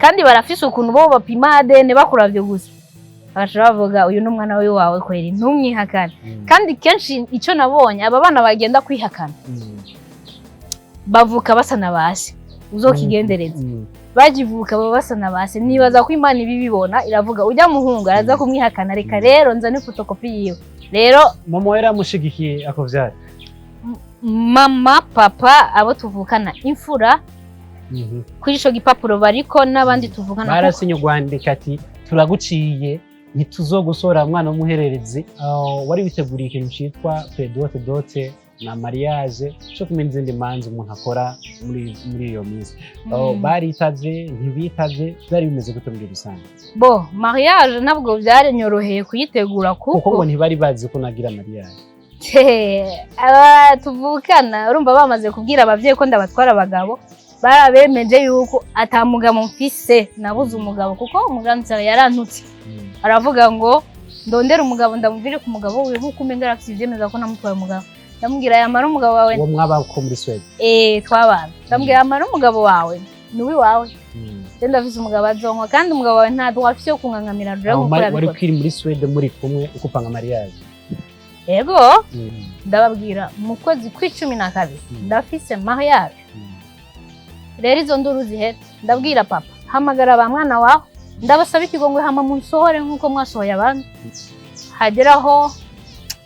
Kandi barafise ukuntu bo bapima ADN bakuravye gusa, bagaca bavuga: "Uyu ni umwana wawe kweri, ntumwihakane." Kandi kenshi icyo nabonye, aba bana bagenda kwihakana bavuka basa na base, uzokigendereza. Bakivuka baba basa na base. Nibaza ko Imana ibibibona, iravuga: "Ujya muhungu araza kumwihakana, reka rero nzane photocopie yiwe." Rero Mama yaramushigikiye akuvyara? Mama, papa, abo tuvukana, imfura kuri ico gipapuro bariko, n'abandi tuvukana. Barasinye urwandiko ati: "Turaguciye, ntituzogusora mwana w'umuhererezi." Wari witeguriye ikintu citwa pré-dot, dot na mariage, co kumwe n'izindi manza umuntu akora muri iyo minsi. Baritavye, ntibitavye, byari bimeze gute muri rusange? Bo, mariage ntabwo byaranyoroheye kuyitegura kuko kuko ngo ntibari bazi ko nagira mariage. Aba tuvukana, urumva, bamaze kubwira abavyeyi ko ndabatwara abagabo, barabemeje yuko ata mugabo mfise, nabuze umugabo kuko umuganza yarantutse, aravuga ngo ndondere umugabo ndamuvire ku mugabo wiwe, nk'uko umenga arafise ivyemeza ko namutwaye umugabo. Ndamubwira: "Yamara umugabo wawe." Uwo mwaba ko muri Sweden? Eh, twabana. Ndamubwira: "Yamara umugabo wawe ni uwiwawe, je ndafise umugabo azonkwa, kandi umugabo wawe nta droit afise yo kunkankamira rero." Aho Nkuko wari yabikoze. ukiri muri Sweden, muri kumwe ukupanga mariage? Yego. Ndababwira: "Mu kwezi kw'12 ndafise mariage." Rero izo nduru zihere, ndabwira papa: "Hamagara ba mwana wawe, ndabasaba ikigongwe, hama munsohore nk'uko mwasohoye abandi." Hageraho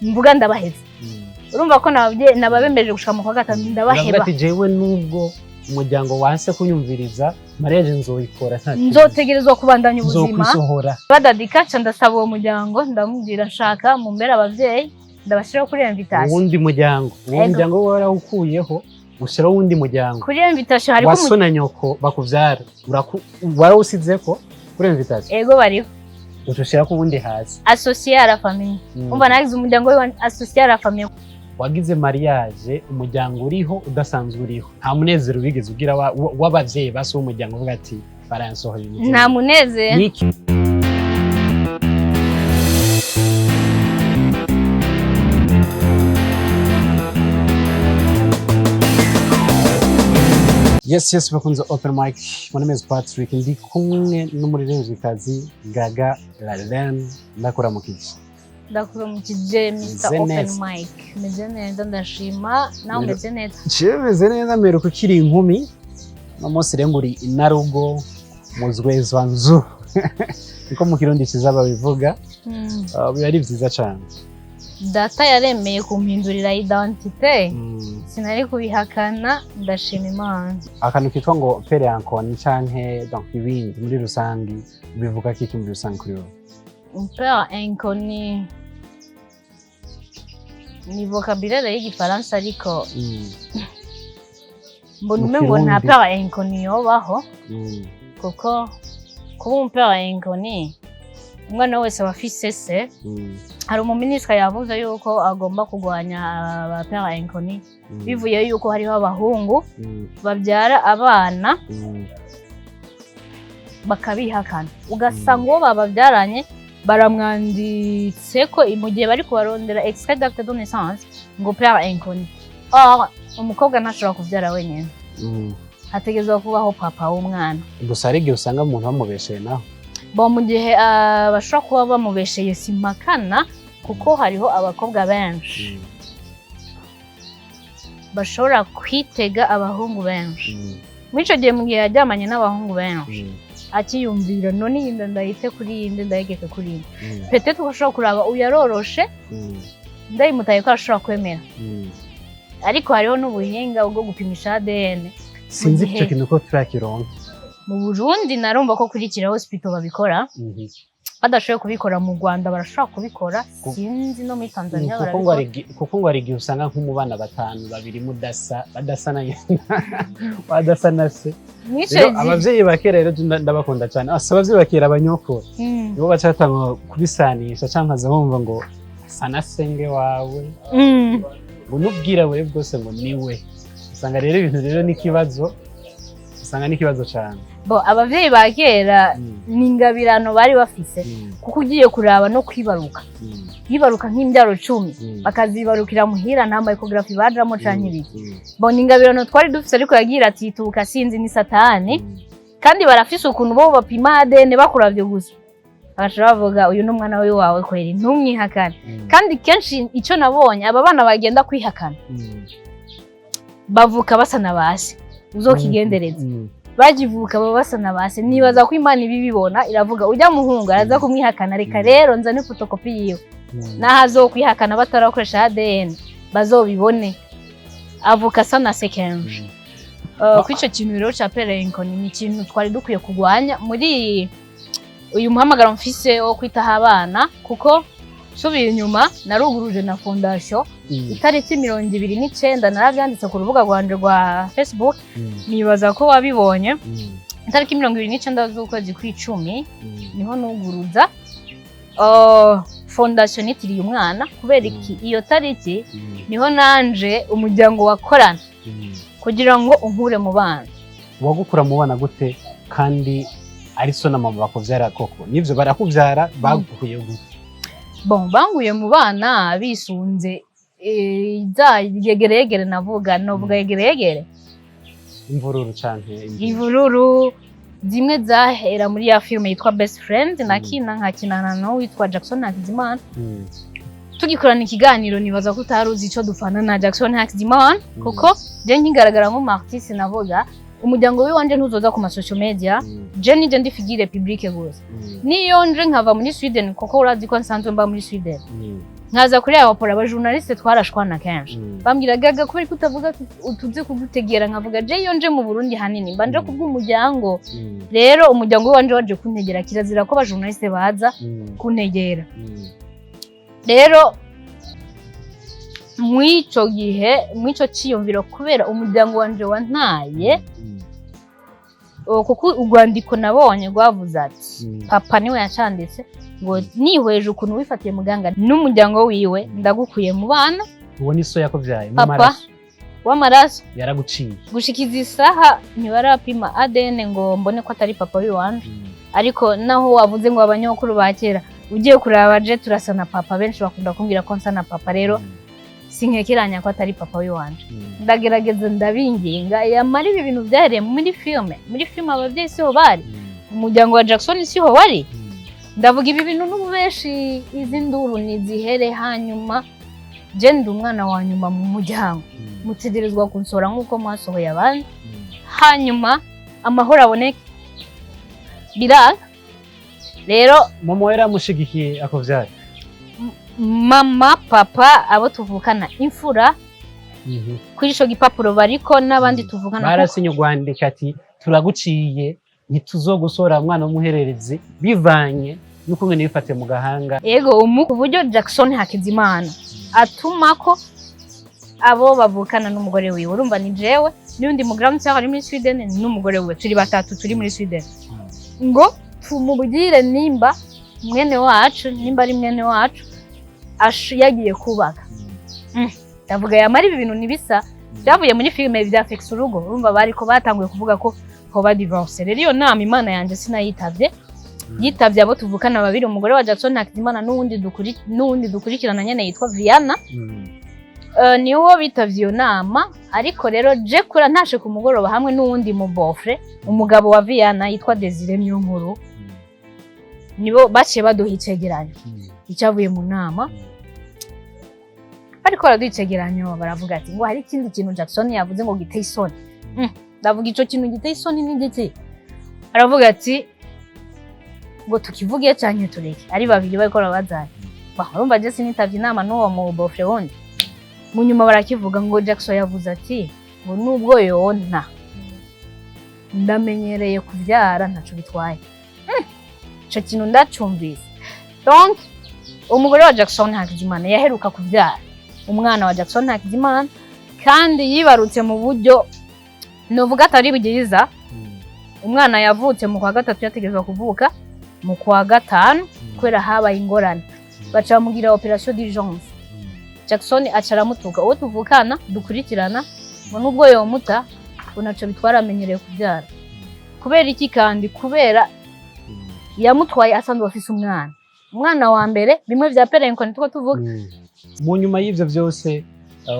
mvuga ndabaheze. Urumva ko nababemeje gushika mu kwa gatanu. Uravuga Ndabaheba. ati: "Jewe nubwo umuryango wanse kunyumviriza, mariage nzoyikora nta kibazo." Nzotegerezwa kubandanya ubuzima. Nzokwisohora. Badadika nca ndasaba uwo muryango, ndamubwira: "Nshaka mumbere abavyeyi, ndabashiraho kuri invitation." Uwundi muryango, uwo Ego. muryango warawukuyeho, ushyiraho uwundi muryango. Kuri invitation hariko Wa so na nyoko bakuvyara, warawusizeko kuri invitation? Ego, bariho. Uca ushirako uwundi hasi. Associé à la famille. Umva, nagize umuryango wiwe associé à la famille. Wagize mariage umuryango uriho, udasanzwe uriho, nta munezero wigeze ugira w'abavyeyi basi w'umuryango uvuga ati: "Baransohoye imiziki"? Nta munezero. Niki? Yes, bakunze Open Mic. My name is Patrick, ndi kumwe n'umuririmvyikazi Gaga Lalen. Ndakuramukije. Ndakuramukije, Mr. Meze Open neza. Mic. Meze neza, ndashima. Nawe umeze neza? Jewe meze neza. Mperuka ukiri inkumi, uno munsi rero ngo uri inarugo muzwezwa nzu, niko mu Kirundi ciza babivuga. Biba ari vyiza cane. Data yaremeye kumpindurira identité. Sinari kubihakana, ndashima Imana. Akantu kitwa ngo père inconnu canke donc ibindi muri rusangi, bivuga kiki muri rusangi kuri wowe? Père inconnu ni vocabulaire y'igifaransa, ariko mbona Mu umengo nta Kirundi. père inconnu yobaho, kuko kuba umu père inconnu, umwana wese aba afise se. Hari umuminisitiri yavuze yuko agomba kurwanya aba père inconnu, bivuye yuko hariho abahungu babyara abana bakabihakana, ugasanga uwo bababyaranye baramwanditse ko mu gihe bari kubarondera extrait d'acte de naissance ngo père inconnu. Or umukobwa ntashobora kubyara wenyine, hategerezwa kubaho papa w'umwana. Gusa hari igihe usanga umuntu bamubesheye naho. Bo, mu gihe bashobora kuba bamubesheye, simpakana, kuko hariho abakobwa benshi bashobora kwitega abahungu benshi. Muri ico gihe, mu gihe yaryamanye n'abahungu benshi, akiyumvira: "None iyi nda ndayite kuri iyi nda, ndayegeke kuri iyi?" Peut-être ko ashobora kuraba uyu aroroshe, ndayimutaye ko ashobora kwemera. Ariko hariho n'ubuhinga bwo gupimisha ADN. Sinzi gihe- ico kintu ko turakironka. Mu Burundi narumva ko kuri Kira Hospital babikora. Badashoboye kubikora mu Rwanda, barashobora kubikora. Sinzi no muri Tanzania Kuko ngo barabikora. Kuko ngo hari igihe usanga nko mu bana batanu, babiri mudasa, badasa na nyina, badasa na se. Mw'ico Rero gihe abavyeyi ba kera rero ndabakunda cyane. Asa abavyeyi ba kera, abanyokuru, nibo baca batanga kubisanisha, canke nkaza bumva ngo asa na senge wawe, ngo n'ubwirabure bwose ngo niwe. Usanga rero ibintu rero n'ikibazo, usanga n'ikibazo cane. Bo, abavyeyi ba kera ni ingabirano bari bafise, kuko ugiye kuraba no kwibaruka, yibaruka nk'imbyaro 10, bakazibarukira muhira, nta ma échographie bajamo canke ibiki. Bo, ni ingabirano twari dufise, ariko yagira ati: "Tuka sinzi ni satani." Kandi barafise ukuntu bo bapima ADN bakuravye gusa, bagaca bavuga: "Uyu ni umwana wawe kweri, ntumwihakane." Kandi kenshi icyo nabonye, aba bana bagenda kwihakana bavuka basa na base, uzokigendereza. Bakivuka baba basa na base. Nibaza ko Imana ibibibona, iravuga: "Ujya muhungu araza kumwihakana, reka rero nzane fotokopi yiwe." Naho azokwihakana batarakoresha ADN, bazobibone, avuka asa na se kenshi. Kuri icyo kintu rero cya père inconnu, ni ikintu twari dukwiye kurwanya muri uyu muhamagaro mfise wo kwitaho abana, kuko nsubiye inyuma naruguruje na fondation itariki 29. Narabyanditse ku rubuga rwanje rwa Facebook, nibaza ko wabibonye. Itariki 29 z'ukwezi kw'icumi niho nuguruza fondation nitiriye umwana. Kubera iki? Iyo tariki niho nanje umuryango wakorana kugira ngo unkure mu bana. Wagukura mu bana gute kandi ari so na mama bakuvyara koko? Nivyo, barakuvyara, bagukuye gute? Bon, banguye mu bana bisunze za yegereyegere, navuga, novuga yegereyegere. Imvururu canke imvururu? Imvururu zimwe zahera muri ya filime yitwa Best Friend nakina, nkakinana n'uwitwa Jackson Hakizimana. Tugikorana ikiganiro, nibaza ko utari uzi ico dupfana na Jackson Hakizimana, kuko je nkigaragara nk'umu artiste, navuga umuryango w'iwanje ntuzoza ku ma social media. Je nije ndi figure publique gusa. Niyo nje nkava muri Sweden, kuko urazi ko nsanzwe mba muri Sweden, nkaza kuri aéroport, aba journaliste twarashwana kenshi. Bambwira: "Gaga, kubera ko utavuga tuze kugutegera." Nkavuga: "Je iyo nje mu Burundi hanini mba nje kubw'umuryango." Rero umuryango w'iwanje waje kuntegera, kirazira ko aba journaliste baza kuntegera. Rero mw'ico gihe, mw'ico ciyumviro, kubera umuryango wanje wantaye, kuko urwandiko nabonye rwavuze ati, papa niwe yacanditse, ngo: "Nihweje ukuntu wifatiye muganga n'umuryango wiwe, ndagukuye mu bana." Uwo ni so yakuvyaye mu Papa. maraso? W'amaraso. Yaraguciye. Gushikiza isaha ntibarapima ADN ngo mbone ko atari papa w'iwanje. Ariko naho wavuze ngo abanyokuru ba kera, ugiye kuraba je turasa na papa. Benshi bakunda kumbwira ko nsa na papa. Rero sinkekeranya ko atari papa w'iwanje. Ndagerageza, ndabinginga, yamara ibi bintu byahereye muri filime. Muri filime ababyeyi siho bari, umuryango wa Jackson siho wari. Ndavuga ibi bintu n'ububeshi, izi nduru nizihere. Hanyuma je ndi umwana wa nyuma mu muryango, mutegerezwa kunsora nk'uko mwasohoye abandi, hanyuma amahoro aboneke. Biranga rero. Mama yaramushigikiye akuvyara? Mama, papa, abo tuvukana, imfura kuri ico gipapuro bariko n'abandi tuvukana. Barasinye urwandiko ati: "Turaguciye, ntituzogusora mwana w'umuhererezi," bivanye n'ukungene wifatiye mu gahanga. Yego, umu ku buryo Jackson Hakizimana atuma ko abo bavukana n'umugore wiwe, urumva ni jewe n'undi mu grande sœur ari muri Sweden n'umugore wiwe, turi batatu turi muri Sweden, ngo tumubwire nimba mwene wacu, nimba ari mwene wacu yagiye kubaka. Ndavuga yamara ibi bintu ntibisa byavuye muri filime bya Fix Urugo. Urumva bariko batanguye kuvuga ko hoba divorce. Rero iyo nama, Imana yanje, sinayitavye. Yitavye abo tuvukana babiri, umugore wa Jackson Hakizimana n'uwundi dukurikirana nyene yitwa Viana. Niwo bitavye iyo nama. Ariko rero je kura ntashe ku mugoroba hamwe n'uwundi mu beau-frère, umugabo wa Viana yitwa Desire Niyonkuru, nibo baciye baduha icegeranyo icyavuye mu nama. Ariko baraduha icegeranyo, baravuga ati ngo hari ikindi kintu Jackson yavuze ngo giteye isoni. Ndavuga: "Ico kintu giteye isoni ni giki?" Aravuga ati ngo tukivuge canke tureke? Ari babiri bariko barabazanya. Bah, urumva je sinitavye inama n'uwo mu beau-frère wundi. Mu nyuma barakivuga, ngo Jackson yavuze ati ngo nubwo yonta, ndamenyereye kuvyara, ntaco bitwaye. Ico kintu ndacumvise. Donc umugore wa Jackson Hakizimana yaheruka kuvyara umwana wa Jackson Hakizimana, kandi yibarutse mu buryo novuga atari bwiza. Umwana yavutse mu kwa gatatu, yategerezwa kuvuka mu kwa gatanu. Kubera habaye ingorane, baca bamugira opération d'urgence. Jackson aca aramutuka uwo tuvukana dukurikirana, ngo nubwo yomuta, ngo ntaco bitwara, amenyereye kubyara. Kubera iki? Kandi kubera yamutwaye asanzwe afise umwana wa mbere, bimwe vya père inconnu tuko tuvuga. Mu nyuma y'ivyo byose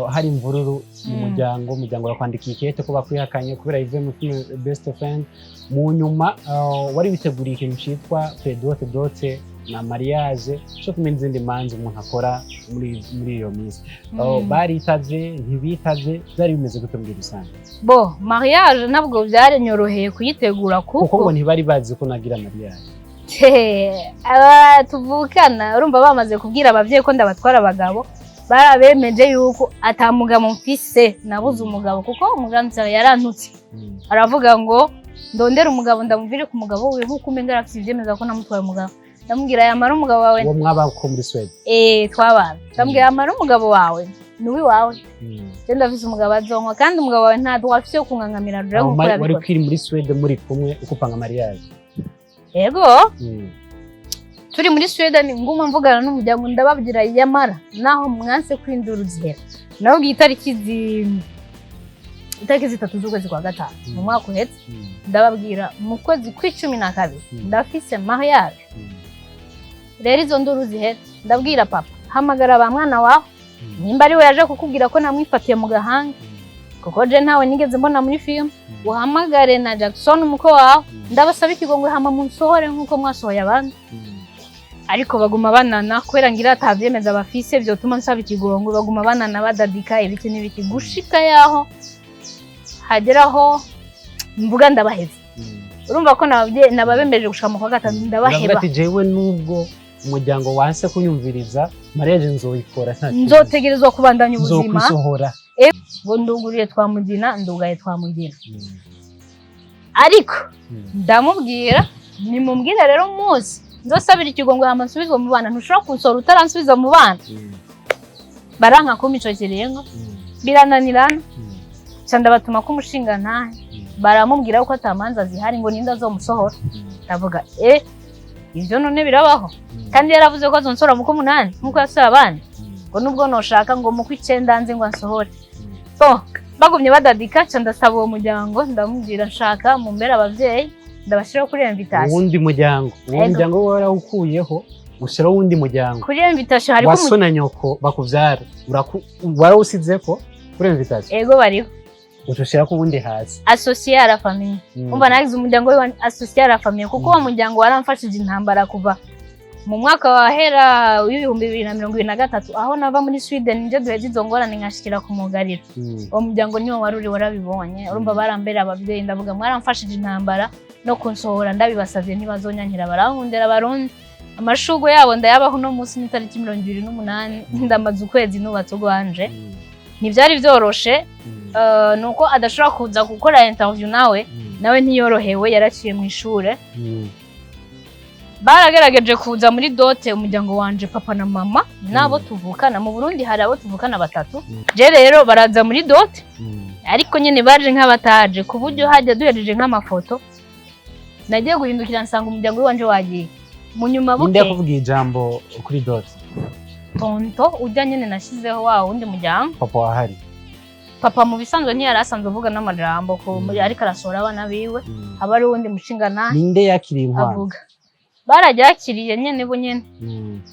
Hari imvururu mu muryango, umuryango urakwandikiye ikete ko bakwihakanye kubera ivuye mu filime Best Friend. Mu nyuma wari witeguriye ikintu citwa pré-dot, dot na mariage, cyo kumwe n'izindi manza umuntu akora muri iyo minsi. Baritavye, ntibitavye, byari bimeze gute muri rusange? Bo, mariage ntabwo byaranyoroheye kuyitegura kuko kuko ngo ntibari bazi ko nagira mariage. Aba tuvukana, urumva, bamaze kubwira abavyeyi ko ndabatwara abagabo, barabemeje yuko ata mugabo mfise, nabuze umugabo kuko umuganza yarantutse, aravuga ngo ndondere umugabo ndamuvire ku mugabo wiwe, nk'uko umenga arafise ivyemeza ko namutwaye umugabo. Ndamubwira, yamara umugabo wawe Uwo mwaba ko muri Sweden? Eh, twabana. Ndamubwira, yamara umugabo wawe ni uwiwawe, je ndafise umugabo azonkwa, kandi umugabo wawe nta droit afise yo kungangamira rero Aho nkuko wari yabikoze. kwiri muri Sweden muri kumwe ukupanga mariage? Yego. Turi muri Sweden, nguma mvugana n'umuryango, ndababwira, yamara naho mwanse kwindura zihera, nababwiye itariki 3 z'ukwezi kwa gatanu mu mwaka uhetse. Ndababwira, mu kwezi kw'12 ndafise mariage. Rero izo nduru zihera, ndabwira papa, hamagara ba mwana wawe, nimba ari we yaje kukubwira ko namwifatiye mu gahanga, kuko je ntawe nigeze mbona muri film, uhamagare na Jackson umukwe wawe, ndabasaba ikigongwe hama munsohore nk'uko mwasohoye abandi. Ariko baguma banana, kubera ngira atavyemeza bafise vyotuma nsaba ikigongwe, baguma banana badadika ibiki n'ibiki, gushika yaho hageraho mvuga ndabaheze. Urumva ko nababemeje gushika mu kwa gatanu, Uravuga ndabaheba. ati jewe nubwo umuryango wanse kunyumviriza, mariage nzoyikora nta kibazo. Nzotegerezwa kubandanya ubuzima. Nzokwisohora. Ngo nduguriye twamugina, ndugaye twamugina. Ariko ndamubwira, nimubwire rero umunsi nzosabira ikigongwe hama nsubizwe mu bana. Ntushobora kunsohora utaransubiza mu bana. Baranka kumpa ico kiringo, birananirana. Ca ndabatuma ko umushinga ntahe, baramubwira ko atamanza zihari, ngo ninde azomusohora. Ndavuga, eh, ivyo none birabaho? Kandi yaravuze ko azonsohora mu k'umunani nk'uko yasohoye abandi, ngo nubwo noshaka ngo mu kw'icenda nze ngo ansohore. Bon, bagumye badadika, ca ndasaba uwo muryango, ndamubwira, nshaka mumbere abavyeyi ndabashiraho kuri invitation. Uwundi muryango, uwo Ego. muryango we warawukuyeho, ushyiraho uwundi muryango. Kuri invitation hariko Wa so na nyoko bakuvyara, warawusizeko kuri invitation? Ego, bariho. Uca ushirako uwundi hasi. Associé à la famille. Umva, nagize umuryango we associé à la famille, kuko uwo muryango waramfashije intambara kuva mu mwaka wahera w'2023, aho nava muri Sweden nje duheze izo ngorane nkashikira ku mugariro. Uwo muryango niwo wari uri, warabibonye. Urumva, barambera ababyeyi. Ndavuga, mwaramfashije intambara no kunsohora, ndabibasavye ntibazonyankira, barankundera. Abarundi, amashurwe yabo ndayabaho. Uno munsi ni tariki 28, ndamaze ukwezi nubatse urwanje. Ntivyari vyoroshe. Nuko adashobora kuza gukora interview nawe. Nawe ntiyorohewe, yaraciye mu ishure. Baragerageje kuza muri dot, umuryango wanje, papa na mama n'abo tuvukana mu Burundi, hari abo tuvukana batatu. Je rero baraza muri dot, ariko nyine baje nk'abataje, ku buryo hajya duhejeje nk'amafoto, nagiye guhindukira nsanga umuryango w'iwanje wagiye mu nyuma. Ninde Buke yakubwiye ijambo kuri dot? Tonto ujya nyine nashizeho wa wundi muryango. Papa wahari? Papa mu bisanzwe ntiyari asanzwe avuga n'amajambo ko ariko arasohora abana biwe. Haba ari uwundi mushinga nahe Ninde yakiriye inkwano? Avuga, bararyakiriye nyene bo nyene.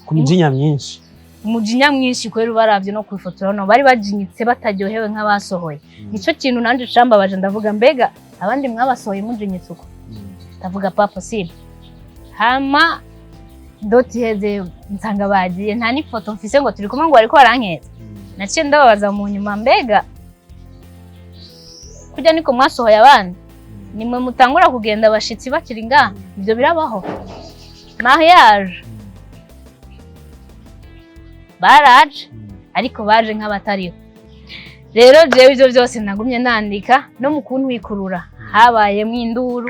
Ku mijinya myinshi. Umujinya mwinshi kubera ubaravye no kwifotora no bari bajinyitse, bataryohewe nk'abasohoye. Nico kintu nanje cambabaje, ndavuga, mbega abandi mwabasohoye mujinyitse uko? Ndavuga, pas possible. Hama dot iheze nsanga bagiye, nta n'ifoto mfise ngo turi kumwe, ngo bariko barankeza. Naciye ndababaza mu nyuma, mbega kurya niko mwasohoye abandi? Nimwe mutangura kugenda abashitsi bakiri ngaha? Ibyo birabaho? Mariage baraje, ariko baje nk'abatariho. Rero jewe ivyo byose nagumye nandika no mu kuntwikurura habayemwo induru.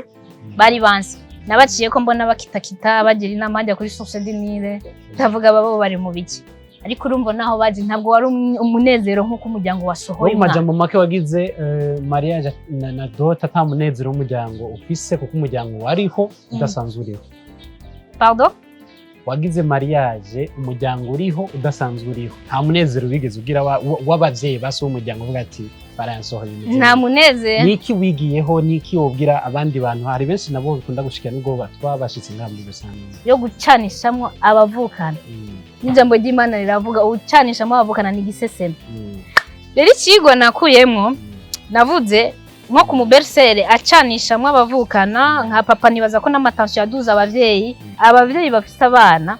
Bari bansi nabaciye ko mbona bakitakita, bagira inama hajya kuri Source du Nil. Ndavuga, babo bari mu biki? Ariko urumva, naho baje ntabwo wari umunezero nk'uko umuryango wasohoye Wowe mu umwana. Majambo make, wagize mariage na dot ata munezero w'umuryango ufise, kuko umuryango wariho udasanzwe uriho. Pardon? Wagize mariage umuryango uriho udasanzwe uriho, nta munezero wigeze ugira w'abavyeyi basi w'umuryango uvuga ati baransohoye umuryango. Nta munezero. Niki wigiyeho? Niki wobwira abandi bantu? Hari benshi nabo bikunda gushikira nubwo batwa bashitse ngaha muri rusange. Yo gucanishamwo abavukana, n'ijambo ry'Imana riravuga ucanishamo abavukana ni igiseseme. Rero ikigwa nakuyemwo, navuze nko ku mubelle-sœur acanishamwo abavukana nka papa, nibaza ko n'ama tension yaduze abavyeyi. Abavyeyi bafise abana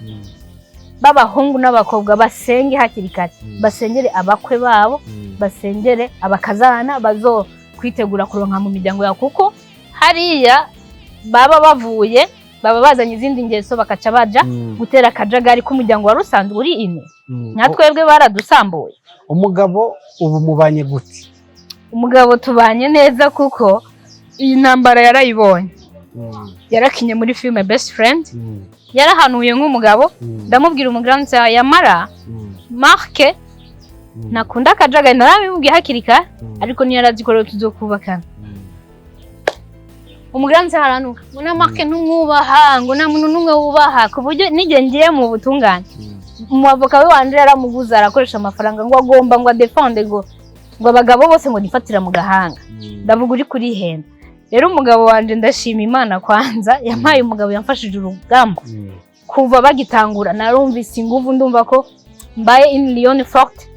b'abahungu n'abakobwa, basenge hakiri kare, basengere abakwe babo, basengere abakazana bazo kwitegura kuronka mu miryango yabo, kuko hariya baba bavuye baba bazanye izindi ngeso, bakaca baja gutera akajagari k'umuryango wari usanzwe uri ine. Nka twebwe baradusambuye. Umugabo ubu mubanye gute? Umugabo tubanye neza, kuko iyi ntambara yarayibonye. Yarakinye muri filime Best Friend. Yarahanuye nk'umugabo. Ndamubwira umugrande yamara Marke ntakunda akajagari, narabimubwiye hakiri kare, ariko ntiyarazi ko rero tuzokubakana. Umugrande haranuka ngo na Marke ntumwubaha, ngo nta muntu n'umwe wubaha, ku buryo n'igihe ngiye mu butungane, umwavoka we wanje yaramuguze, arakoresha amafaranga ngo agomba ngo adefende ngo abagabo bose ngo nifatira mu gahanga. Ndavuga uri kurihenda. Rero umugabo wanje, ndashima Imana kwanza yampaye umugabo yamfashije urugamba. Kuva bagitangura narumvise inguvu, ndumva ko mbaye une lionne forte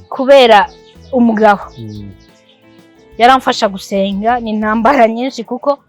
kubera umugabo. Yaramfasha gusenga, ni intambara nyinshi kuko